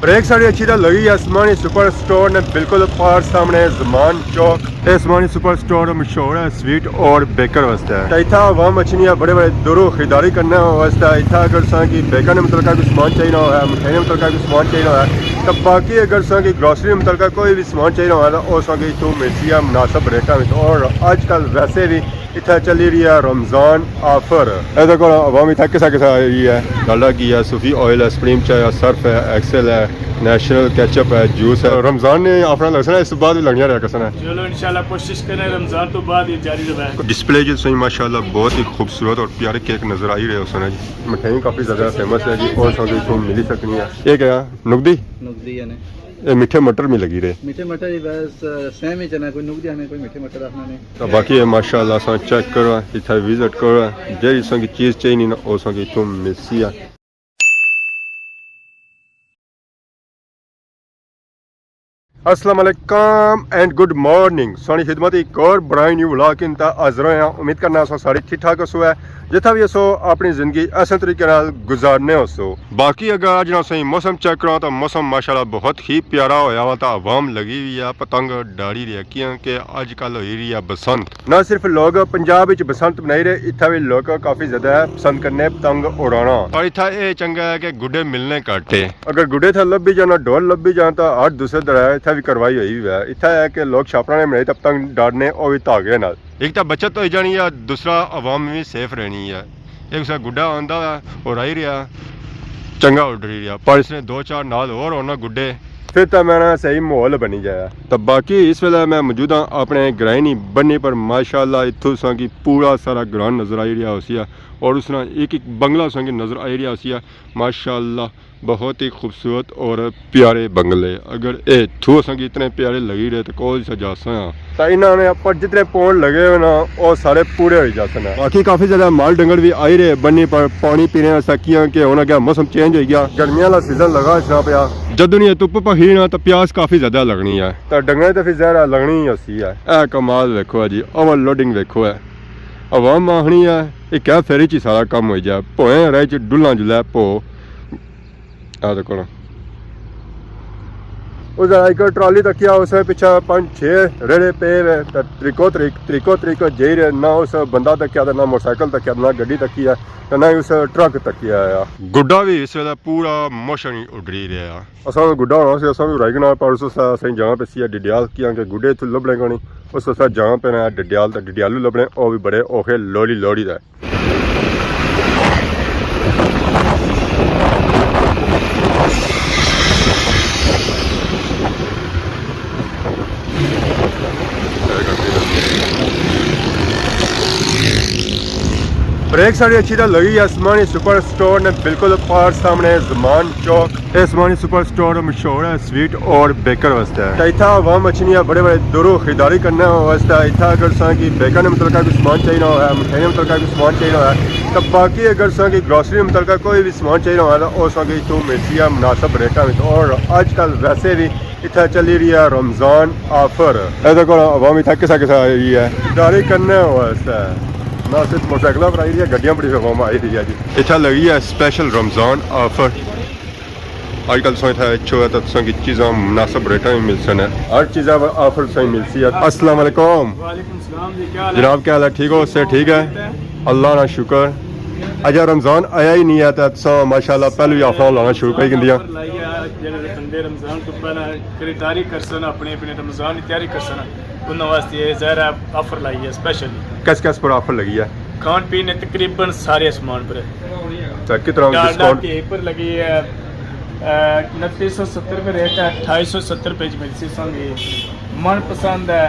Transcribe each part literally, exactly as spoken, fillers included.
بریک ساڑی اچھی تاں لگی ہے عثمانی سپر سٹور نے بالکل پار سامنے زمان چوک۔ اے عثمانی سپر سٹور مشہور ہے سویٹ اور بیکر واسطے۔ تے اتھا عوام اچھنی ہے بڑے بڑے دوروں خریداری کرنے واسطے۔ اتھا اگر تساں کی بیکر نے متعلقہ کوئی سامان چاہیے ہویا، مٹھائی نے متعلقہ کوئی سامان چاہیے ہویا، تے باقی اگر تساں کی گروسری نے متعلقہ کوئی بھی سامان چاہیے ہویا، تے او تساں کی اتھوں ملسی ہے مناسب ریٹاں وچ۔ اور اج کل ویسے بھی اتھا چلی رہی ہے رمضان آفر۔ اے دیکھو نا، عوام اتھا کسا کسا آئی رہی ہے، ڈالڈا گھی ہے، صوفی آئل ہے، سپریم چائے ہے، سرف ہے، ایکسل ہے، نیشنل کیچپ ہے، جوس ہے۔ رمضان نے آفر لگسن، اس بعد بھی لگنیاں رہیا کرسن۔ چلو انشاءاللہ کوشش کریں رمضان تو بعد یہ جاری رہے۔ ڈسپلے جو سوئی ماشاءاللہ بہت ہی خوبصورت اور پیارے کیک نظر آئی رہے ہوسن جی۔ مٹھائی کافی زیادہ فیمس ہے جی، اور سانوں اتھوں ملی سکنی ہے۔ یہ کیا ہے؟ نقدی؟ نقدی ہے نے۔ اے میٹھے مٹر میں لگی رہے۔ میٹھے مٹر ہی بس، آ، سیم ہی چنا، کوئی نقدی آخنے، کوئی میٹھے مٹر آخنا نہیں۔ تو باقی اے ماشاءاللہ اساں چیک کرو، اتھا وزٹ کرو، جیہڑی تساں کی چیز چاہیے نا، او تساں کی اتھوں ملسی ہے۔ السلام علیکم اینڈ گڈ مارننگ۔ سانی خدمت ایک اور برائے نیو ولاگ کن تا حاضر ہوئے ہیں۔ امید کرنا اساں سارے ٹھیک ٹھاک ہسو ہے۔ جتھا بھی ہسو، اپنی زندگی ایسے طریقے نال گزارنے ہسو۔ باقی اگر اج نا سہی موسم چیک کراں تو موسم ماشاءاللہ بہت ہی پیارا ہویا ہوا، تا عوام لگی ہوئی ہے پتنگ ڈاڑی رہی ہے، کیونکہ اج کل ہوئی رہی ہے بسنت۔ نہ صرف لوگ پنجاب وچ بسنت منائی رہے، اتھا بھی لوگ کافی زیادہ پسند کرنے پتنگ اڑانا۔ پر اتھا اے چنگا ہے کہ گڈے ملنے گھٹ ہے۔ اگر گڈے اتھا لبھی جانا، ڈول لبھی جانا، تا ہر دوسرے دھڑے اتھا بھی کاروائی ہوئی ہوئی ہے۔ اتھا ہے کہ لوگ چھاپڑاں نے بنائی تا پتنگ ڈاڑنے، او بھی دھاگے نال۔ ایک تاں بچت ہوئی جانی ہے، دوسرا عوام بھی سیف رہنی ہے۔ ایک اسے گڈا آندا ہے اور آئی رہیا، چنگا اڈری رہیا، پر اس نے دو چار نال اور ہونا گڈے۔ پھر تاں میں نا صحیح ماحول بنی جایا۔ تاں باقی اس ویلے میں موجود ہاں اپنے گرائیں نی بنی پر، ماشاءاللہ اتھوں تساں کی پورا سارا گراں نظر آئی رہیا ہوسی ہے، اور اس نا ایک ایک بنگلہ تساں کی نظر آئی رہیا ہوسی ہے۔ ماشاءاللہ بہت ہی خوبصورت اور پیارے بنگلے۔ اگر اے اتھوں اساں کی اتنے پیارے لگی رہے تو کول سا جاساں۔ تا انہاں نے اپر جتنے پونڈ لگے ہوئے نا، او سارے پورے ہوئی جاسن۔ باقی کافی زیادہ مال ڈنگر بھی آئی رہے بنی پر پانی پینے واسطے، کیاں کہ ہن اگے موسم چینج ہوئی گیا، گرمیاں والا سیزن لگا اچھنا پیا۔ جدوں نی اے تپ پکھی نا تو پیاس کافی زیادہ لگنی ہے۔ تا ڈنگرے تے پھر زہرا لگنی ہی ہوسی ہے۔ اے کمال ویکھو ہے جی، اوور لوڈنگ ویکھو ہے۔ عوام آخنی ہے، اے کیا فیری چ سارا کم ہوئی جائے، پوئیں راہ چ ڈلاں جلے پو۔ آ دیکھو نا۔ اس ذرا ایک ٹرالی تکیا، اس نے پچھے پانچ چھ ریڑے پے ہوئے، تے تریکو تریک، تریکو تریک جائی رہے، نہ اس بندہ تکیا، تے نہ موٹر سائیکل تکیا، نہ گڈی تکی ہے، تے نہ ہی اس ٹرک تکیا ہے۔ گڈا بھی اس ویلے پورا موشن ہی اڈری رہیا۔ اساں کو گڈا ہونا سی، اساں کو رائی گنا، پر اس واسطے اساں جانا پسی ہے ڈڈیال، کیاں کہ گڈے اتھوں لبنے کونی، اس واسطے جانا پینا ہے ڈڈیال، تے ڈڈیالو لبنے، او بھی بڑے اوکھے لوڑی لوڑی دے۔ بریک ساڑی اچھی تاں لگی ہے عثمانی سپر سٹور نے بالکل پار سامنے زمان چوک۔ اے عثمانی سپر سٹور مشہور ہے سویٹ اور بیکر واسطے۔ تے اتھا عوام اچھنی ہے بڑے بڑے دوروں خریداری کرنے واسطے۔ اتھا اگر تساں کی بیکر نے متعلقہ کوئی سامان چاہیے ہویا، مٹھائی نے متعلقہ کوئی سامان چاہیے ہویا، تے باقی اگر تساں کی گروسری نے متعلقہ کوئی بھی سامان چاہیے ہویا، تے او تساں کی اتھوں ملسی ہے مناسب ریٹاں وچ۔ اور اج کل ویسے بھی اتھا چلی رہی ہے رمضان آفر۔ اے دیکھو نا، عوام اتھا کسا کسا آئی رہی ہے خریداری کرنے واسطے۔ نہ صرف موٹر سائیکلاں پر آئی رہی ہے، گڈیاں پر بھی عوام آئی رہی ہے جی۔ اتھا لگی ہے اسپیشل رمضان آفر۔ اج کل تساں اتھا اچھو ہے تاں تساں کی چیزاں مناسب ریٹاں وچ ملسن ہے۔ ہر چیزاں پر آفر تساں کی ملسی ہے۔ السلام علیکم۔ وعلیکم السلام جی، کیا حال ہے؟ جناب کیا حال ہے؟ ٹھیک ہو؟ صحت ٹھیک ہے؟ اللہ نا شکر۔ اجے رمضان آیا ہی نہیں ہے تاں تساں ماشاءاللہ پہلو ہی آفراں لانا شروع کری گھندیاں۔ آفر لائی ہے، جیہڑے بندے رمضان تو پہلے خریداری کرسن، اپنے اپنے رمضان کی تیاری کرسن، انہاں واسطے یہ ظاہر ہے آفر لائی ہے اسپیشل۔ کس کس پر آفر لگی ہے؟ کھان پین نے تقریباً سارے سامان پر ہے۔ اچھا، کتنا ڈالڈا ڈسکاؤنٹ؟ گھی پر لگی ہے، اے، انتی سو ستر روپے ریٹ ہے، اٹھائی سو ستر روپے چ ملسی سن۔ من پسند ہے،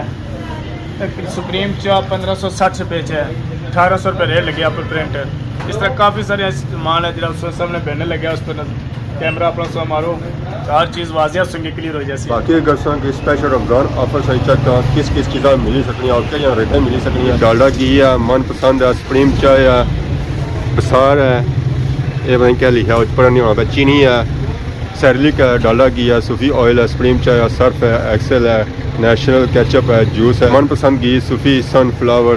تقریباً سپریم چا پندرہ سو سٹھ روپے چ ہے، اٹھارہ سو روپے ریٹ لگیا اپر پرنٹ۔ اس طرح کافی سارے مال ہے جڑا اس سامنے بینر لگیا، اس پر نظر کیمرہ اپنا سو مارو، ہر چیز واضح سنگی کلیئر ہو جاسی۔ باقی اگر ساں کی اسپیشل رمضان آفر ساں چیک کراں، کس کس چیزاں ملی سکنی اور کہڑیاں ریٹیں ملی سکنی؟ ڈالڈا گھی ہے، من پسند ہے، سپریم چائے ہے، بسار ہے، یہ پتہ نہیں کیا لکھا، وہ پڑھن نہیں ہونا پیا، چینی ہے، سیریلک ہے، ڈالڈا گھی ہے، صوفی آئل ہے، سپریم چائے ہے، سرف ہے، ایکسل ہے، نیشنل کیچپ ہے، جوس ہے۔ من پسند گھی صوفی سن فلاور،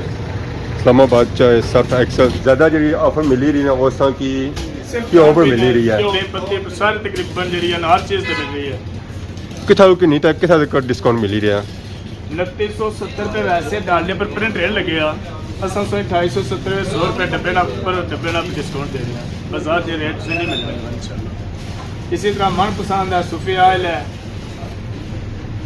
اسلام آباد چائے، سرف ایکسل۔ زیادہ جڑی آفر ملی رہی نا، وہ ساں کی کیا آفر ملی رہی ہے؟ ٹیم پتے پر سارے تقریباً جڑی ہے نا، ہر چیز تے مل رہی ہے۔ کتھا تو کنی تک، کتھا تک ڈسکاؤنٹ ملی رہیا؟ انتی سو ستر روپے ویسے ڈالنے پر پرنٹ ریٹ لگے آ۔ اساں سو اٹھائی سو ستر روپے، سو روپے ڈبے نا، پر ڈبے نا بھی ڈسکاؤنٹ دے رہے ہیں۔ بازار دے ریٹ سے نہیں ملنے والا انشاءاللہ۔ اسی طرح من پسند ہے، صوفی آئل ہے،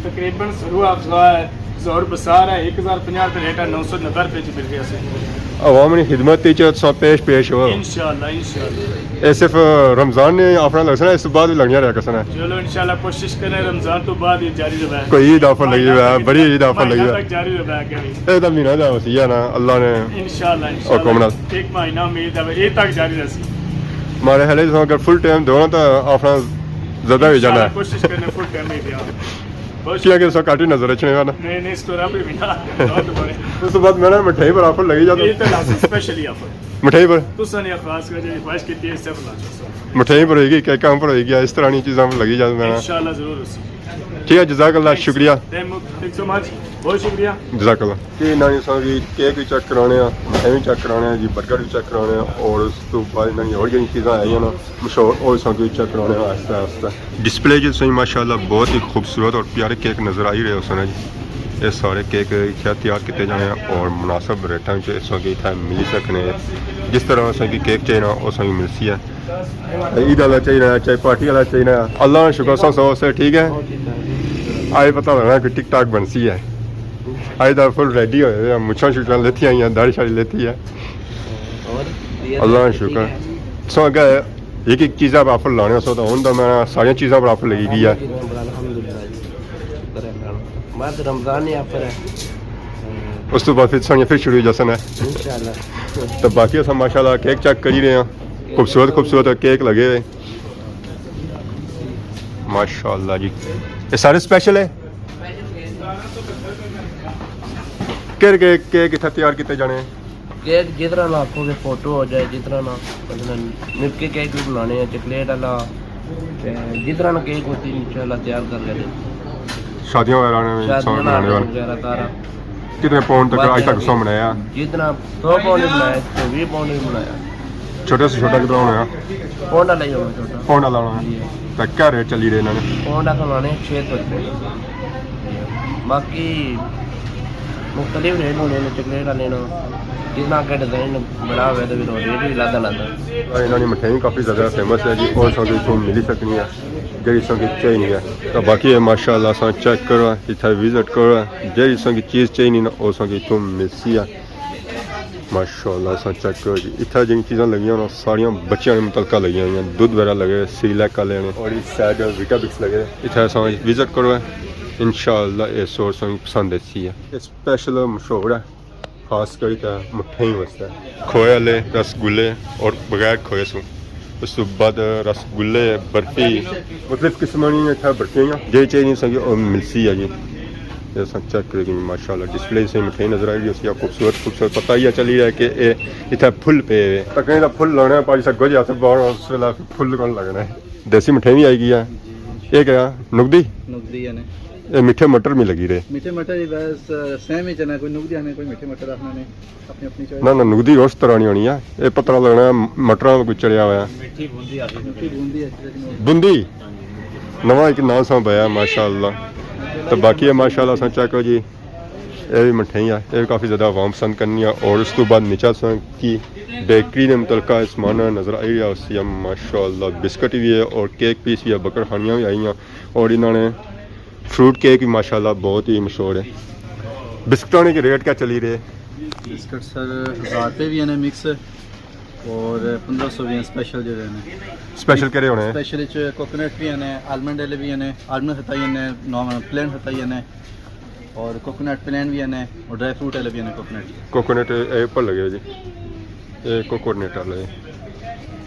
تقریباً سرو افزا ہے، ظہور بصار ہے، ایک ہزار پنجاہ روپے ریٹ ہے، نو سو نبے روپے چ مل رہی ہے۔ عوام نی خدمت وچ تساں پیش پیش ہو۔ انشاءاللہ، انشاءاللہ۔ اے صرف رمضان نے آفراں لگسن، اس بعد بھی لگنیاں رہیا کرسن۔ چلو انشاءاللہ کوشش کریں رمضان تو بعد یہ جاری رہے۔ کوئی عید آفر لگی ہوا ہے، بڑی عید آفر لگی ہوا ہے۔ تک جاری رہے کہ۔ اے تاں مہینہ دا ہوسی ہے نا، اللہ نے انشاءاللہ، انشاءاللہ۔ حکم نال۔ ایک مہینہ امید ہے، یہ تک جاری رہسی۔ مارے خیال ہے اگر فل ٹائم دو نا تاں آفراں زیادہ ہو جانا ہے۔ انشاءاللہ کوشش کریں فل ٹائم ہی دیا۔ بہت کیا کہ سو گھٹ ہی نظر اچھنے والا۔ نہیں، نہیں، اس طرح بھی نہ۔ اس تو بعد میں نا مٹھائی پر آفر لگی جاتا۔ یہ تو لازم، اسپیشلی آفر۔ مٹھائی پر؟ تساں نے خاص کر جی خواہش کیتی ہے، اس طرح بنا چاہو۔ مٹھائی پر ہوئے گی، کیکاں پر ہوئے گی، اس طرح نی چیزاں پر لگی جاتی میں نا۔ انشاءاللہ ضرور ہوسی۔ ٹھیک ہے، جزاک اللہ، شکریہ۔ Thank you so much، بہت شکریہ۔ جزاک اللہ۔ یہ انہاں نے ساں کی کیک بھی چیک کرانے ہیں، مٹھائی بھی چیک کرانے ہیں جی، برگر بھی چیک کرانے ہیں، اور اس تو بعد انہاں نے اور جڑی چیزاں آئی ہیں نا مشہور، اور ساں کی چیک کرانے ہیں آہستہ آہستہ۔ ڈسپلے جو ساں ماشاءاللہ بہت ہی خوبصورت اور پیارے کیک نظر آئی رہے ہو سن جی۔ یہ سارے کیک اتھے تیار کیتے جانے ہیں اور مناسب ریٹاں وچ اساں کی اتھے ملی سکنے ہیں۔ جس طرح اساں کی کیک چاہیے نا، او اساں کی ملسی ہے۔ عید والا چاہیے نا، چاہے پارٹی والا چاہیے نا، اللہ کا شکر سب سو سے ٹھیک ہے۔ آج پتہ لگنا کہ ٹک ٹاک بنسی ہے۔ آج دا فل ریڈی ہوئے ہوئے ہیں، مچھاں شچھاں لیتی آئی ہیں، داڑھی شاڑھی لیتی ہے۔ اللہ کا شکر۔ سو اگے ایک ایک چیزاں پر آفر لانے سو، تو ہن تو میں ساریاں چیزاں پر آفر لگی گئی ہے۔ الحمدللہ جی۔ شکر ہے اللہ۔ بس رمضان ہی آفر ہے۔ اس تو بعد پھر ساریاں پھر شروع ہو جاسن ہے۔ انشاءاللہ۔ تو باقی اساں ماشاءاللہ کیک چیک کری رہے ہیں۔ خوبصورت خوبصورت کیک لگے ہوئے۔ ماشاءاللہ جی۔ یہ سارے اسپیشل ہے؟ کہڑے کیک، کیک اتھا تیار کیتے جانے ہیں؟ کیک جس طرح نا آکھو گے، فوٹو ہو جائے، جس طرح نا، مثلاً نکے کیک بھی بنانے ہیں، چاکلیٹ والا، تے جس طرح نا کیک ہوتی انشاءاللہ تیار کر کے دے۔ شادیاں وغیرہ نے بھی شادیاں انسان بنانے والے۔ وغیرہ سارا۔ کتنے پاؤنڈ تک اج تک تساں بنایا؟ جتنا سو پاؤنڈ بھی بنایا، تے ویہہ پاؤنڈ بھی بنایا۔ چھوٹے سے چھوٹا کتنا ہونا؟ پاؤنڈ والا ہی ہونا چھوٹا۔ پاؤنڈ والا ہونا۔ جی۔ تے کیا ریٹ چلی رہے انہاں نے؟ پاؤنڈ آخر ہونے چھ سو روپے۔ باقی مختلف ریٹ ہونے نے چاکلیٹ والے نا، جتنا اگے ڈیزائن بڑا ہوئے تو پھر ریٹ بھی زیادہ لاتا۔ انہاں نی مٹھائی کافی زیادہ فیمس ہے جی، اور سانگ اتھوں ملی سکنی ہے، جیڑی سانگ چاہیے ہے۔ تو باقی ہے ماشاءاللہ سانگ چیک کرو، اتھا وزٹ کرو، جیڑی سانگ چیز چاہیے نا، او سانگ اتھوں ملسی ہے۔ ماشاءاللہ، اساں چیک کرو جی، اتھا جیہڑیاں چیزاں لگیاں ہونا، ساریاں بچیاں نے متعلقہ لگیاں ہوئیاں، دودھ وغیرہ لگے، سیریلیک والے نے، اور اس سائیڈ ویٹابکس لگے۔ اتھا اساں وزٹ کرو، انشاءاللہ اے سٹور تساں کی پسند ایسی ہے۔ اے سپیشل مشہور ہے، خاص کر اتھا مٹھائی واسطے، کھوئے والے، رس گلے اور بغیر کھوئے سوں۔ اس تو بعد رس گلے، برفی، مختلف قسم کی اتھا برفیاں ہیں، جیہڑی چاہیے سانگ او ملسی ہے جی۔ اے اساں چیک کرے گی ماشاءاللہ، ڈسپلے سے مٹھائی نظر آئی رہی ہے، اس کی خوبصورت خوبصورت، پتہ ہی چلی رہا ہے کہ اے اتھا پھل پے ہوئے۔ تکنے دا پھل لانا ہے، پاجی سا گوجے ہاتھ باہر، اس ویلے پھل کون لگنا ہے۔ دیسی مٹھائی بھی آئی گئی ہے۔ اے کیا؟ نگدی؟ نگدی ہے نے۔ اے میٹھے مٹر بھی لگی رہے۔ میٹھے مٹر ہی بس، سیم ہی چنا، کوئی نگدی آنے، کوئی میٹھے مٹر آخنا نے۔ اپنی اپنی چوائس۔ نہ، نہ، نگدی اس طرح نہیں ہونی ہے۔ اے پتہ لگنا ہے مٹراں کوئی چڑھیا ہوا ہے۔ میٹھی بوندی آخی۔ میٹھی بوندی ہے۔ بوندی؟ نواں ایک ناں سا پایا، ماشاءاللہ۔ تو باقی ہے ماشاءاللہ سا چیک کرو جی۔ اے بھی مٹھائی ہے، اے بھی کافی زیادہ عوام پسند کرنی ہے۔ اور اس تو بعد نیچا سا کی بیکری نے متعلقہ سامان نظر آئی رہا اسی، ماشاءاللہ بسکٹ بھی ہے اور کیک پیس بھی ہے، بکر خانیاں بھی آئی ہیں۔ اور انہوں نے فروٹ کیک بھی ماشاءاللہ بہت ہی مشہور ہے۔ بسکٹاں نے کے ریٹ کیا چلی رہے؟ بسکٹ سر ہزار روپے بھی ہیں مکس اور پندرہ سو بھی ہیں اسپیشل جڑے ہیں۔ اسپیشل کہڑے ہونے ہیں؟ اسپیشل وچ کوکونٹ بھی ہیں، آلمنڈ والے بھی ہیں، آلمنڈ خطائی ہیں، نارمل پلین خطائی ہیں اور کوکونٹ پلین بھی ہیں اور ڈرائی فروٹ والے بھی ہیں کوکونٹ۔ کوکونٹ اے اوپر لگے ہوئے جی، اے کوکونٹ والے،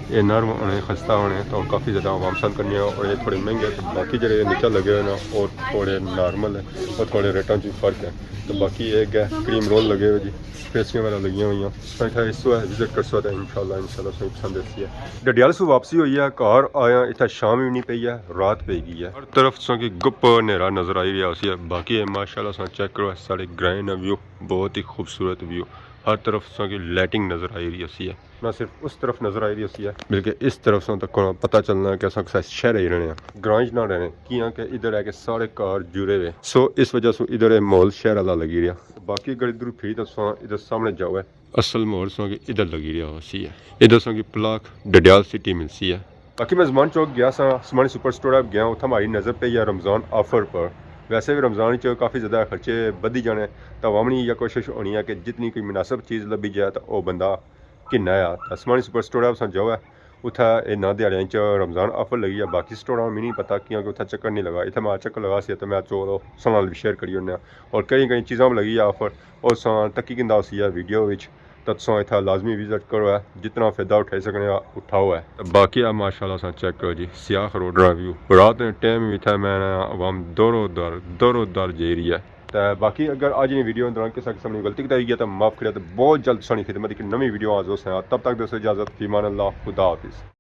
اے نرم ہونے، خستہ ہونے تو کافی زیادہ عوام پسند کرنی ہے اور اے تھوڑے مہنگے ہیں۔ تو باقی جڑے نیچے لگے ہوئے نا، او تھوڑے نارمل ہیں اور تھوڑے ریٹاں چ فرق ہے۔ تو باقی اے گئے کریم رول لگے ہوئے جی، پیسٹریاں وغیرہ لگیاں ہوئی ہیں۔ تو اتھا اس وقت وزٹ کرسو تے انشاءاللہ، انشاءاللہ تساں کی پسند ایسی ہے۔ ڈڈیال سوں واپسی ہوئی ہے، گھر آیا، اتھا شام بھی نہیں پئی ہے، رات پئی گئی ہے۔ ہر طرف تساں کی گپ نیرا نظر آئی رہیا ہوسی ہے۔ باقی اے ماشاءاللہ تساں چیک کرو، ساڑے گرائیں نا ویو، بہت ہی خوبصورت ویو۔ ہر طرف تساں کی لائٹنگ نظر آئی رہی ہوسی ہے۔ نہ صرف اس طرف نظر آئی رہی ہوسی ہے، بلکہ اس طرف تساں تک پتہ چلنا کہ اساں کسے شہر ہی رہنے ہیں، گراں اچ نہ رہنے، کیاں کہ ادھر ہے کہ سارے گھر جڑے ہوئے، سو اس وجہ سے ادھر اے ماحول شہر والا لگی رہیا۔ باقی اگر ادھر پھری تو تساں ادھر سامنے جاؤ ہے، اصل ماحول تساں کی ادھر لگی رہیا ہوسی ہے۔ ادھر تساں کی پلاک ڈڈیال سٹی ملسی ہے۔ باقی میں زمان چوک گیا سا، سمانی سپر سٹور اپ گیا، اتھا ماری نظر پئی ہے رمضان آفر پر۔ ویسے بھی رمضان وچ کافی زیادہ خرچے بدھی جانے، تو عوام نی یہ کوشش ہونی ہے کہ جتنی کوئی مناسب چیز لبھی جائے تو او بندہ گھننا ہے۔ تو سمانی سپر سٹور اپ تساں جاؤ ہے، اتھا انہاں دیہاڑیاں وچ رمضان آفر لگی ہے۔ باقی سٹوراں میں نہیں پتا، کیاں کہ اتھا چکر نہیں لگا۔ اتھا میں چکر لگا سی تو میں چلو تساں نال بھی شیئر کری اوڑنے آں۔ اور کئی کئی چیزاں بھی لگی ہے آفر، او تساں تکی گھندا ہوسی ہے ویڈیو وچ۔ تاں تساں اتھا لازمی وزٹ کرو ہے، جتنا فائدہ اٹھائی سکنے آ، اٹھاؤ ہے۔ تے باقی آ ماشاءاللہ تساں چیک کرو جی، سیاخ روڈ نا ویو۔ رات نے ٹائم وی اتھا میں نا عوام دورو در، دورو در جائی رہی ہے۔ تے باقی اگر اج نی ویڈیو دوران کسے قسم نی غلطی کتائی گیا تاں معاف کریا، تے بہت جلد تساں نی خدمت اک نویں ویڈیو حاضر ہوساں۔ تب تک دوستو اجازت، فی امان اللہ، خدا حافظ۔